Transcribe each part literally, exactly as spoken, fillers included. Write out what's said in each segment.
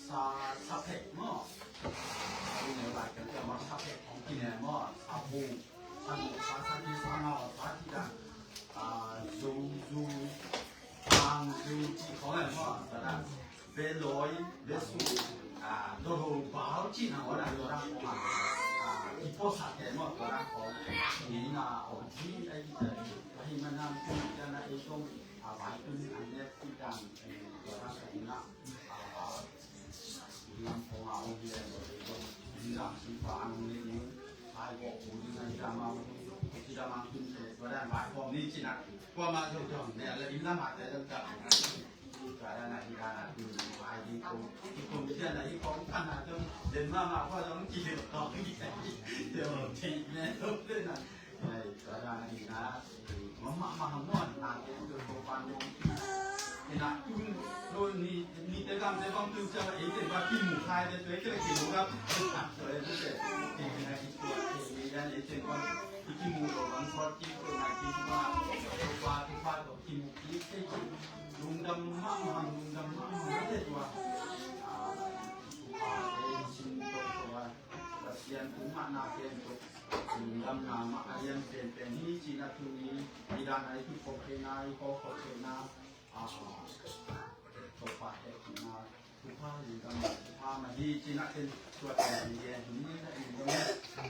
Sa, sa phek maw. Sa phek maw, sa phek hong kine maw, sa bu, sa bu, sa, sa ki, sa ngau, sa ki dan, ah, zu, zu, tang zu ci khong eh maw, sa dan, be loi, be su, ah, do ho bao ci na, oh, na, do da, ah, ah, i po sa ke maw, do da khong, ni na, oh, ci, ai, ai, ai, man nam, ci, dan, ai, tong, ah, bai, tun, an, ne, ci, dan, eh, do da, sa, na, ah, Ai, tua dan a ding a, eh, mahmah mahmah muan, na te tu ko pan mong. Ina tun, lo ni, ni te gam te bang tun cia, eh, te ba kimu khai te tu, eh, kila kimu gam. Tua, eh, tu te, eh, ina i tua, eh, eh, yan, eh, te bang, i kimu lo bang sot ki, ko na ki ma, ko pa, ki pa, ko kimu ki, te ki. Lungdam mahmah, lungdam mahmah, te tua. Ah, ah, eh, sin tua, tua. Pasian, tua, na, te tua. Lungdamna mah a lian penpen hi cih na tuni, i dan a i kikhop theihna, i kawkhop theihna, a, Topa hehpihna, thupha lungdamna, thupha mah hi cih na ten tuat hi hi hi hi hi hi.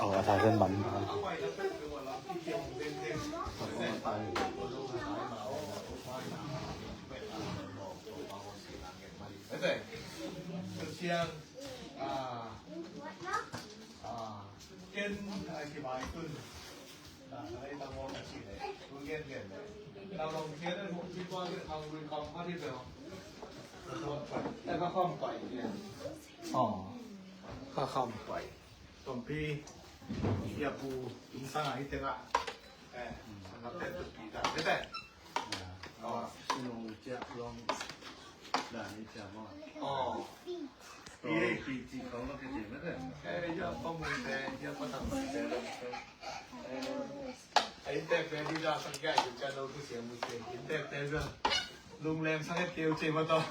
Aw, a thaisen man. Aw. Ka kham pai. Tompi, ya pu, tung sang a hi tengah. Eh, ang kap te tu pi ta, te te. Aw. Sinu cia long, da ni cia mo. Aw. Pi, pi ci kong lo ke ci me te. Eh, ya pa mu te, ya pa tam te. Eh, ai te pe di da sang ya yu cia lo ku sia mu te. Ai te pe da. Lungleng sang et keu ci ma tawh.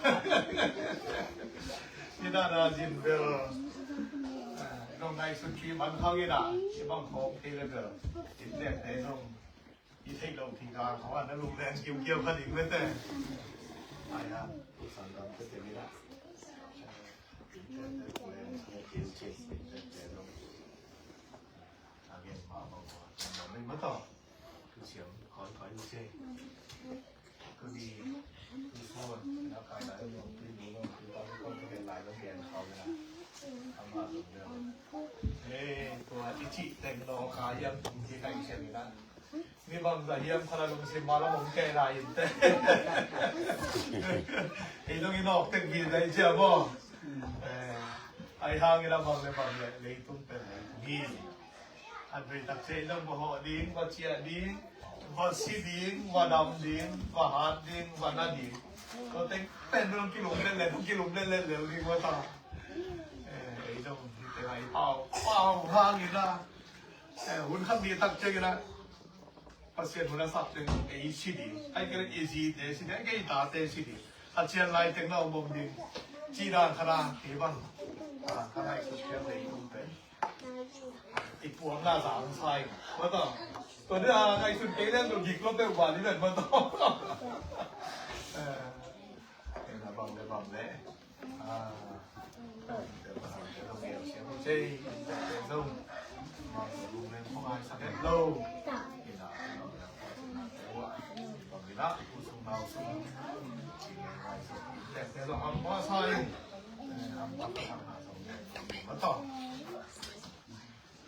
Hi dah dah zin bel. Nong ngaihsut kik man khawng hi dah. Hi bang khawng thei le bel. Inn tek te nong i theih loh kik a khawng ah na lungleng kiukiau kha ding mete. Ai a, tu sangkam tete hi dah. Inn tek te lungleng sang et keu ci. Inn tek te nong. A gen pah bang khawng ah. Nong mei ma tawh. Tu siam khawng khawng hi ci. Tuni, tu suan, na kai lai, tu nu, tu pa, tu kong, tu gen lai, tu gen khau na. Ama tu gen. Eh, tua i cih teng lo ka hiam tung ci kai siam na. Ni bang za hiam kha la lungsim ma la mong kei lai in te. Ei dong i nok teng bi lai cia mo. Eh, ai hang i la bang le bang le, leitung pen leitung hi. An vei tak ciang zong va hawh ding, va ciah ding, va si ding, va dam ding, va hat ding, va na ding. Tua teng pen dong kilum let let, kilum let let lel ding va ta. Eh, ei zong hi teng ai pau, pau hang in a. Eh, hun khat ni tak ciang in a. Pasian hun a sak teng ei si ding. Ai kei leh i zi te si ding, ai kei i ta te si ding. A cian lai teng na om om ding. Ci dan khat a, kei bang. A, khat ai kut ciang lei tung pen. I puakna zang sa ing. Mataw. Tua ding a ngaihsun kei leng tua gik lo peuh bang ding ven mataw. Eh, na bang le bang le. Ah. Tua bang le bang le siam sei. Tua bang le bang le. Bang le bang le. Tua bang le bang le.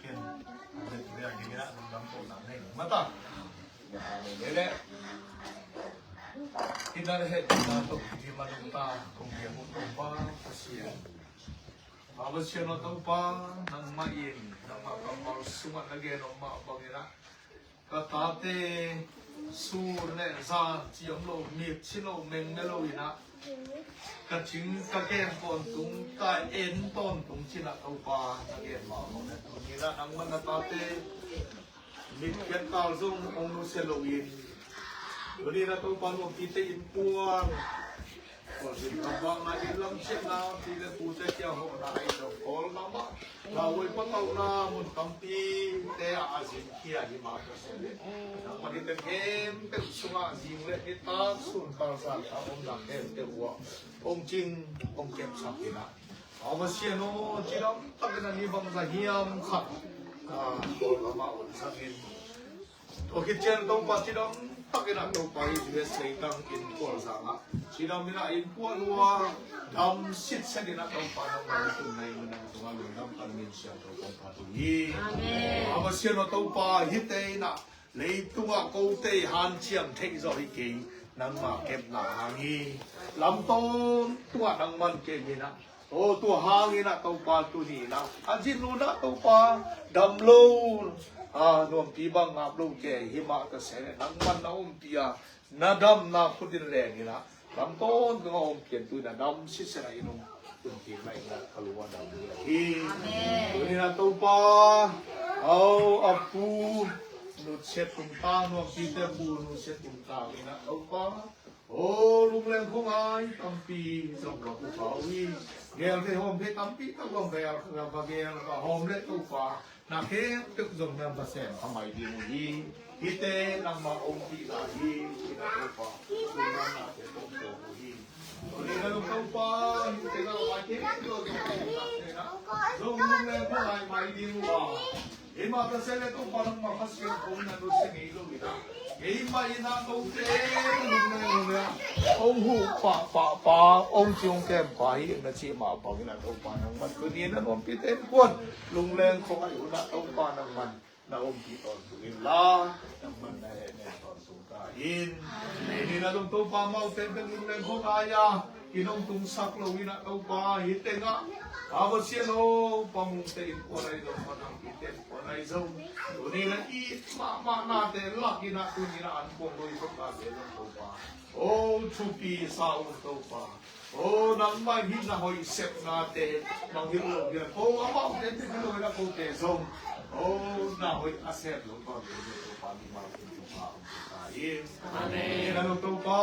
Ken, ang dek dek ang dek dek ang dek dek ang dek dek. Hih na het na tawh kidim a nungta kong biak uh Topa Pasian. Topa Pasian aw Topa, nangmah in nangmah kammal sungah na gen om mah bangin ah, ka tate sun le zan ci om lo, mit ci lo, mengme lo in ah, ka cing ka gen tawntung, ka en tawntung ci-in ah Topa na gen mah bangin ah, tuni-in ah nangmah na tate mit khiat kal zong hong nusia loin, tuni-in ah Topa nuampite innkuan, khualzin khuavakna, inn lam ciahna, pi le pute kiang hohna ahi zong, Kawlgam ah lauhuai patauhna mun tampite ah a zingkhia hi mah ka sia leh, nangmah in hihte khempeuh sungah zing le nitak, sun kal zan a omna khempeuh uh ah hong cing hong kepsak in ah, Topa Pasian aw, cidam takin ah ni bangzah hiam khat, ah, Kawlgam ah hong zangin, tua khit ciang Topa cidam takin ah Topa hih U S leitang in Kawlzang ah cidam in ah innkuan uh ah dam sitset in ah Topa nangmah na tun nai, nang tungah lungdam pan, min siangtho kong phat uh hi. Amen. Topa Pasian aw Topa, hihte in ah leitungah kote hanciam theih zawh hi kei, nangmah kepna hang hi. Lam tawntung ah nangmah kem in ah, aw, tua hangin ah Topa tuni-in ah a zin un ah Topa dam lo, a nuampi bang ngap lote hi mah ta se leh, nangmah na ompih a, na damna khut in leng in ah, lam tawntung a hong pian, tu-in ah dam sitset a inn hong tun kik na in ah ka lung ah dam hi. Amen. Tuni-in ah Topa, aw, a pu Nutsiat Kum Tang, nuampite pu Nutsiat Kum Tang in ah Topa, aw, lungleng khuangai tampi zong ka pu pau hi. Gel thei hawm thei tampi tak zong gel, ka gel ka hawm leh Topa, na khempeuh zong nang Pasian ka mai ding uh hi. Hihte nangmah ompihna hi, hih na Topa, lungdamnate tawh kong uh hi. Tuni-in ah Topa, hihte nangmah khempeuh zong ompihna, zong lungleng khuangai mai ding uh a, hi mah ta se leh Topa nangmah Pasian kong na nusia ngei lo in ah, keimah in ah kote lungleng, lungleng hong huh pahpah pa, hong ci hong kem pa hi na cih mah bangin ah Topa nangmah tuni-in ah nuampite innkuan lungleng khuangai un ah Topa nangmah na ompih tawntung inla, nangmah na hehnem tawntung ta in. Tuni-in ah zong Topa, amaute bek lungleng khuangai a, inn hong tungsak lo in ah Topa, hih tengah, Topa Pasian aw, Pa Mungte innkuan ahi zong, Pa Thangpite innkuan ahi zong, tuni-in ah it mahmah nate lak in ah, tuni-in ah an kuang lo i khut nate zong Topa, aw, thupi sa un Topa. Aw, nangmah in hih na hoih sepnate mangngilh lo hi a, ko amaute mangngilh lo hi a, kote zong, aw, na hoih a sep lo tawnte zong Topa, mimal in Topa hong pia ta in. Amen. Hih na Topa,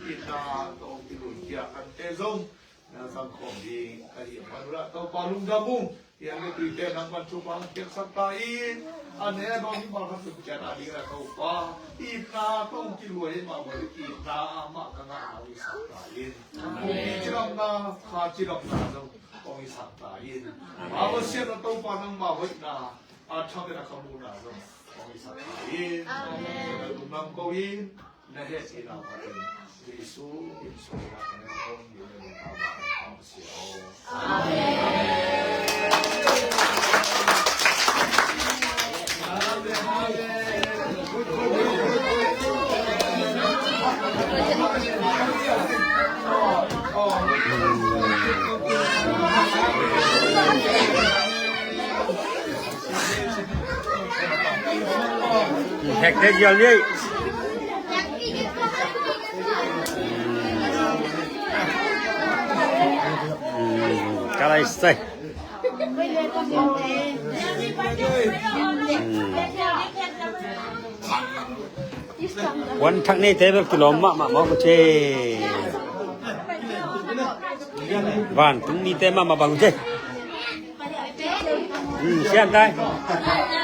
itna tawh hong kilui khia kante zong na zang khawm ding ahih manin ah Topa lungdam ung. Hih a ngettuite nangmah thupha hong piaksak ta in. A ne a dawn mimal khat sung ciang a ding a Topa, itna tawh hong kiluai mah bangin itna amah ka ngahna hong hisak ta in. Amen. Kumpi cidamna, kha cidamna zong hong hisak ta in. Amen. A Pasian a Topa nangmah hoihna a thakin a ka muhna zong hong hisak ta in. Amen. Lungdam ko in. Na hehpihna mah tawh Jesu min suang in ah ka ngen kawm hi. Amen. Amen. Hek te gial ni. Ka lai sai. Wan thak ni te bek kilawm mahmah mawk uh ci. Vantung mite mahmah bang uh ci. Hmm, sian tai.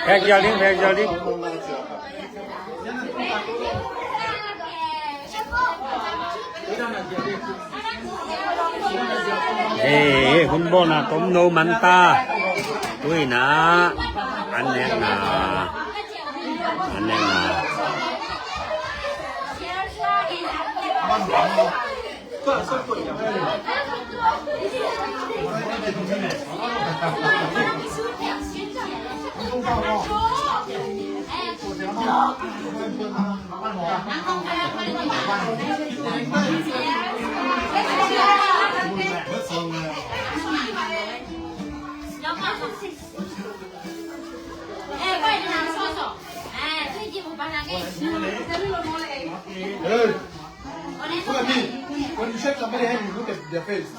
Phek zial ding, phek zial ding. Hei, hun bawlna tom no man ta. Tuina. An nekna. An nekna. Hey, look at me. When you shake somebody's hand, you look at their face.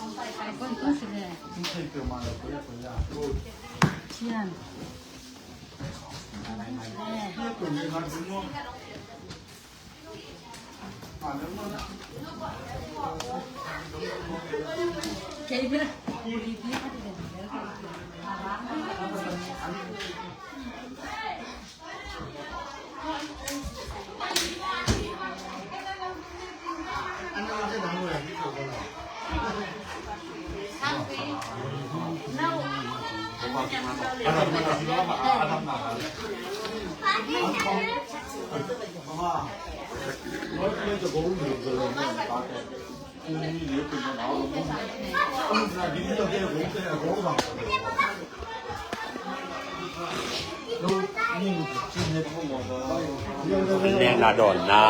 Nek na dawn na.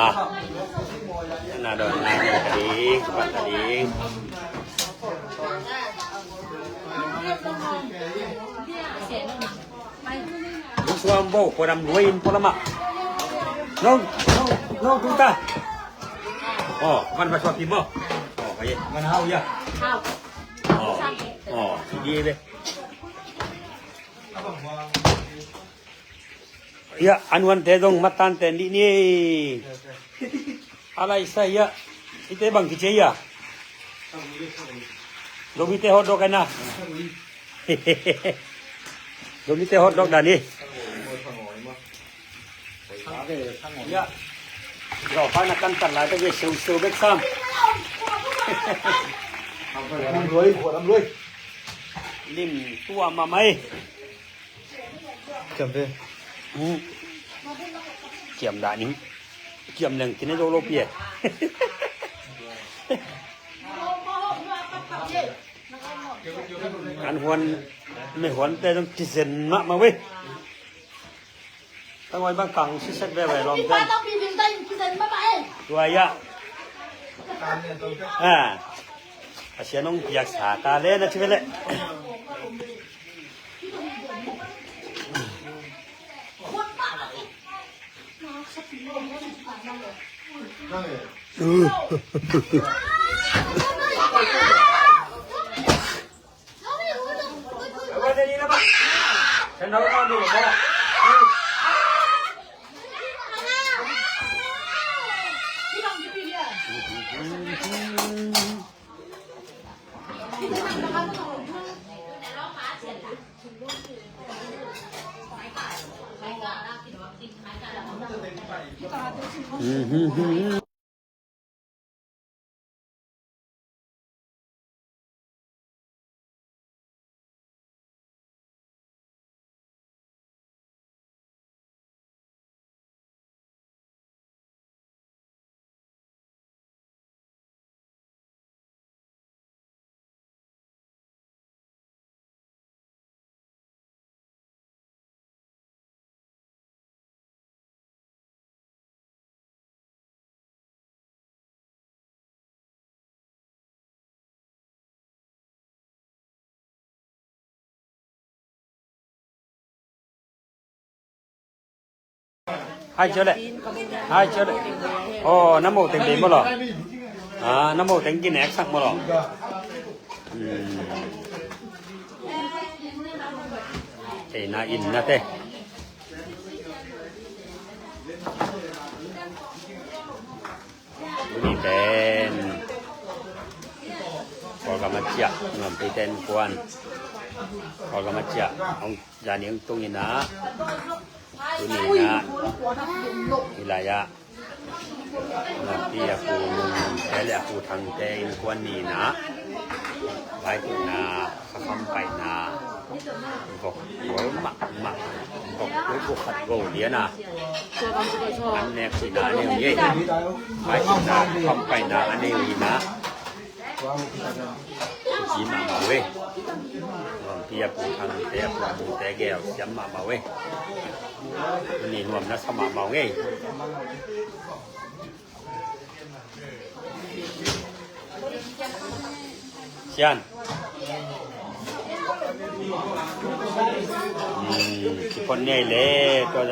Na dawn na, na ding, na ding. Tung suam bo, pualam luai in pualam ah. Nong, nong, nong tung ta. Oh, man ba suam tim bo. Oh, aye, man hau ya. Hau. Oh, oh, di be. Ya, anuan te dong matan te ni ni. Alai sa ya. Ite bang kice ya. Dong ite hot dog na. Dong ite hot dog dani. Ya. Yo pa na kan tan lai te ve seu seu bek sam. Lim tua mamai. Kiam ve. Kiam dah ni. Kiam leng kine zo lo pia. An huan me huan te dong kizen mah mah ve. Tangwai bang kang siset ve ve lom ten. Tua ya. Ha. Asia nong piak sa ta le na ci ve le. Hai cio le. Hai cio le. Oh, na mo teng dei mo lo. Ah, na mo teng kinek sak mo lo. Hmm. Te na in na te. Tuni pen Kawlgam a ciah nuampi ten kuan Kawlgam a ciah hong zani hong tung inah tuni inah hilai ah nuampi a pu nung te le a pu thang te innkuan ni inah vai tuhna khakham paina vok kual mahmah vok kual khat go liana an nek sina a neu hi. Vai sina kham paina a neu hi na. Ci mahmah uh ei. Nuampi a pu Thangte a pu Mungte gel siam mahmah uh ei. Tuni nuam na sa mahmah uh ei. Sian. Hmm, ci phot ngei le tua